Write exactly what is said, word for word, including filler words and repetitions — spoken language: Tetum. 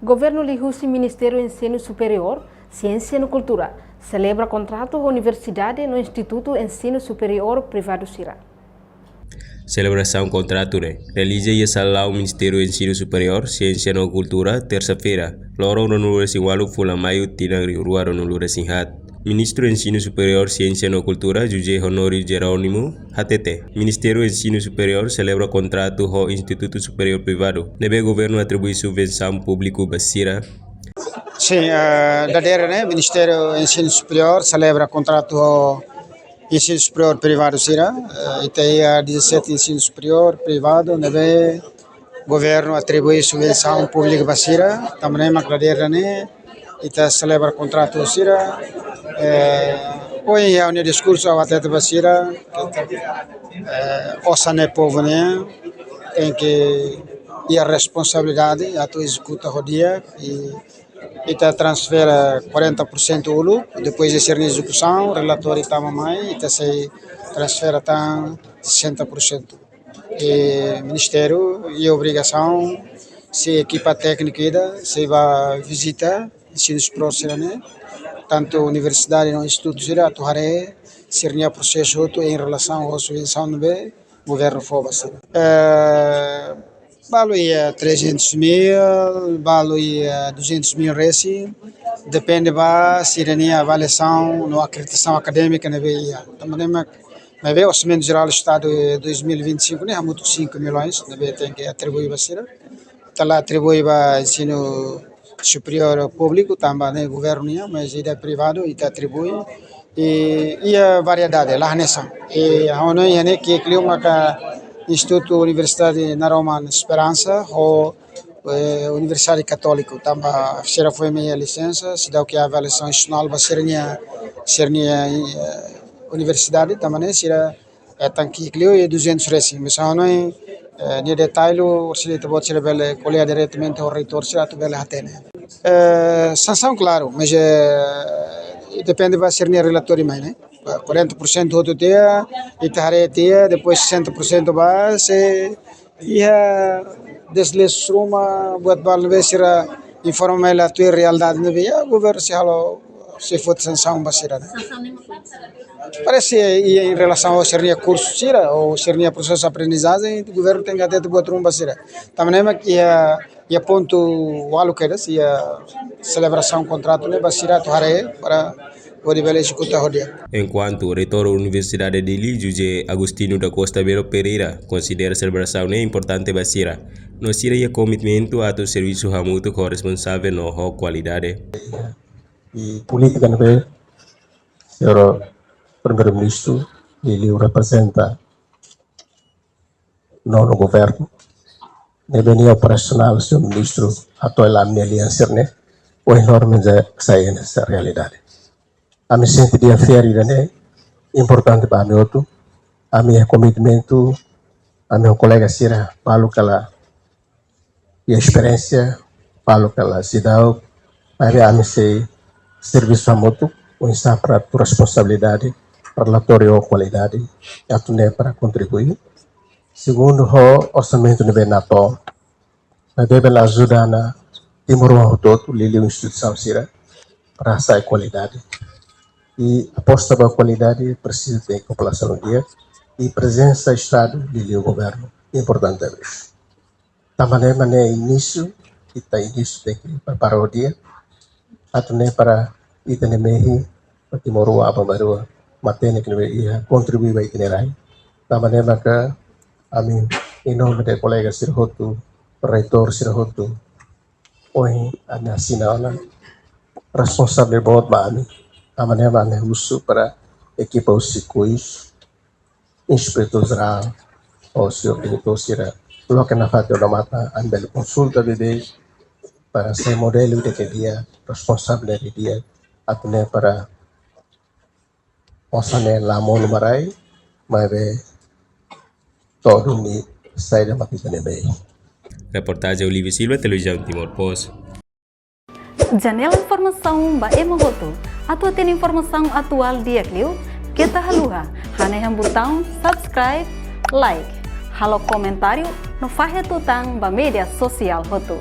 Governu liuhusi Ministériu Ensinu Superiór, Siénsia no Kultura selebra kontratu ho universidade no institutu ensinu superiór privadu sira. Selebrasaun kontratu ne'e realiza iha salaun Ministériu Ensinu Superiór, Siénsia no Kultura, tersa-feira, loron ruanulu-resin-ualu fulan Maiu tinan rihun rua ruanulu-resin-haat. Ministru Ensinu Superiór, Siénsia no Kultura, José Honório Jerónimo, hatete, Ministériu Ensinu Superiór selebra kontratu ho institutu superiór privadu ne'ebé governu atribui subvensaun públiku ba sira. Sin, eh, dadeer ne'e, Ministériu Ensinu Superiór selebra kontratu ho ensinu superiór privadu sira, eh, ita iha dezassete ensinu superiór privadu ne'ebé governu atribui subvensaun públika ba sira, tanba ne'e mak dadeer ne'e ita selebra kontratu sira, eh, ohin iha ha'u-nia diskursu ha'u hatete ba sira, eh, osan ne'e povu nian, tenke iha responsabilidade atu ezekuta ho di'ak, i ita transfere quarenta por cento uluk, depois de sira-nia ezekusaun, relatóriu tama mai, ita sei transfere tan sessenta por cento. I ministériu iha obrigasaun, sei ekipa téknika ida, sei bá vizita ensinu superiór sira-ne'e, tantu universidade no institutu sira, atu haree sira-nia prosesu hotu em relação ho subvensaun ne'ebé governu fó ba sira. Eh, balu iha trezentos mil, balu iha duzentos mil resin, depende ba sira-nia avaliasaun no akreditasaun akadémika ne'ebé iha. Tanba ne'e mak, maibé Orsamentu Jerál Estadu dois mil e vinte e cinco ne'e hamutuk cinco milhões ne'ebé tenke atribui ba sira. Ita la atribui ba ensinu superiór públiku, tanba ne'e governu nian, mas ida privadu ita atribui. I iha variedade, la hanesan. I ha'u hanoin iha ne'e ki'ik liu maka Institutu Universidade Naroman Esperança ho, eh, Universidade Katólika, tanba sira foin mai iha lisensa, seidauk iha avaliasaun institusionál ba sira-nia, sira-nia, eh, universidade, tanba ne'e sira hetan ki'ik liu iha duzentos resin. Mas ha'u hanoin, eh, nia detallu, orsida ita-boot sira bele ko'alia diretamente ho reitór sira atu bele hatene. Eh, sansaun klaru, mas, eh, depende ba sira-nia relatóriu mai, ne'e. Quarenta por cento hotu tiha, ita haree tiha, depois sessenta por cento ba, se iha dezasseis ruma, buat balu ne'ebé sira informa mai la tuir realidade ne'ebé iha, governu sei halo, sei foti sansaun ba sira, ne'e. Sansaun ne'e mak? Parese iha em relação ho sira-nia kursu sira, ou sira-nia prosesu aprendizajen, governu tenke hatete buat ruma ba sira. Tanba ne'e mak iha, iha pontu ualu kedas, iha selebrasaun kontratu ne'e ba sira atu haree, para hodi bele ezekuta ho di'ak. Enkuantu Reitór Universidade Dili, José Agostinho da Costa Belo Pereira, konsidera selebrasaun ne'e importante ba sira, no sira iha komitmentu atu servisu hamutuk ho responsavel no ho kualidade. I polítika ne'ebé Señór Primeiru-Ministru, liuliu reprezenta nonu governu, ne'ebé nia operasionál, señór ministru, atu halo ami-nia aliansa ne'e, ohin loron mós sai hanesan realidade. Ami sente di'ak fiar ida-ne'e importante ba ami hotu, ami iha komitmentu, ami ho kolega sira balu kala iha esperiénsia, balu kala seidauk, maibé ami sei servisu hamutuk, oinsá para tuir responsabilidade, relatóriu ho kualidade, atu nune'e para kontribui. Segundu, ho orsamentu ne'ebé natoon, ne'ebé bele ajuda ona timoroan hotu-hotu, liuliu instituisaun sira, para hasa'e kualidade. I aposta ba kualidade presiza iha kooperasaun di'ak, i prezensa Estadu, liuliu governu, importante. Tanba ne'e mak ne'e inísiu, ita inísiu tenke prepara ho di'ak, atu nune'e para ita-nia mehi, ba timoroan aban-bainrua, matenek ne'ebé iha, kontribui ba ita-nia rai. Tanba ne'e maka ami, em nome de kolega sira hotu, reitór sira hotu, ohin ami asina ona, responsavel boot ba ami. Tanba ne'e mak ami husu para ekipa husi KUIS, inspetór jerál, ou señór diretór sira, loke nafatin odamatan, ami bele konsulta beibeik, para sai modelu ida ke di'ak, responsavel ida ke di'ak, atu nune'e para osan ne'e la monu ba rai, maibé to'o duni saida mak ita-nia bee. Reportajen Olívio Silva, Televizaun Timor Post. Janela informasaun ba ema hotu. Atu hatene informasaun atuál di'ak liu, keta haluha hanehan butaun subscribe, like, halo komentáriu no fahe tutan ba média sosiál hotu.